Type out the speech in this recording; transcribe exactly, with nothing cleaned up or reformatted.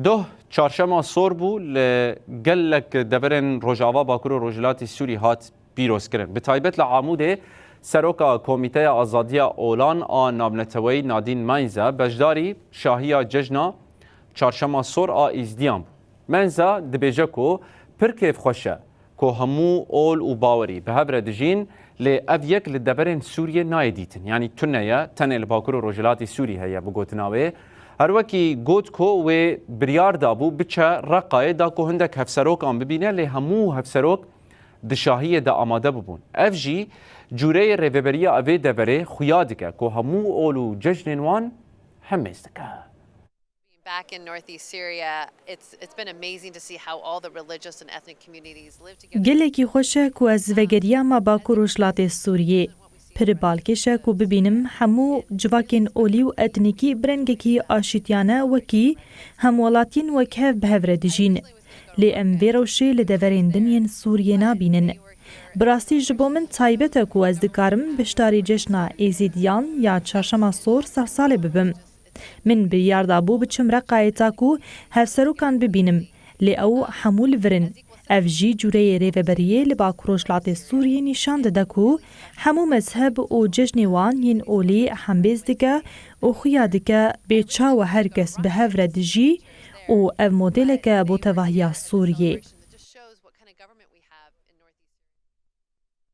Doh çarşema sor bû, li gelek deverên Rojava, Bakur û Rojhilatê Sûrî hat pîrozkirin. Bi taybet li Amûdê seroka Komîteya Azadiya Olan a Navneteweyî Nadîn Mainze beşdarî şahiya cejna Çarşema Sor a Êzidiyan bû. Mainze dibêje ku pir kêfxweş e ku hemû ol û bawerî bi hev re dijîn, lê ev yek li deverên Sûriyê nayê dîtin. Yanî tune ye, tenê li Bakur û Rojhilatê Sûrî heye, bi gotina wê. Her wekî got ku wê biryar dabû biçe Reqayê, da ku hindek hevserokan bibîne, lê hemû hevserok di şahiyê de amade bibûn. Ev jî cûreyê rêveberiya vê deverê xuya dike ku hemû ol û cejnên wan hembêz dike. Back in northeast Syria, it's it's been amazing to see how all the religious and ethnic communities live together. Gelekî xweş e ku ez vegeriyama Bakur Rojhilatê Sûriyê. Pir balkêş e ku bibînim hemû civakên olî û etnîkî bi rengekî aşîtiyane wekî hemwelatiyên wekhev bi hev re dijîn. Lê em vê rewşê li deverên din yên Sûriyê nabînin. Bi rastî ji bo min taybet e ku ez dikarim beşdarî cejna Êzîdiyan ya Çarşema Sor sersalê bibim. Min biryar dabû biçim Reqayê ta ku hevserokan bibînim, lê ew hemû li vir in. Ev jî cûreyê rêveberiyê li Bakur Rojhilatê Sûriyê nîşan dide ku hemû mezheb û cejnê wan yên olî hembêz dike û xuya dike bê çawa her kes bi hev re dijî û ev modelek e bo tevahiya Sûriyê.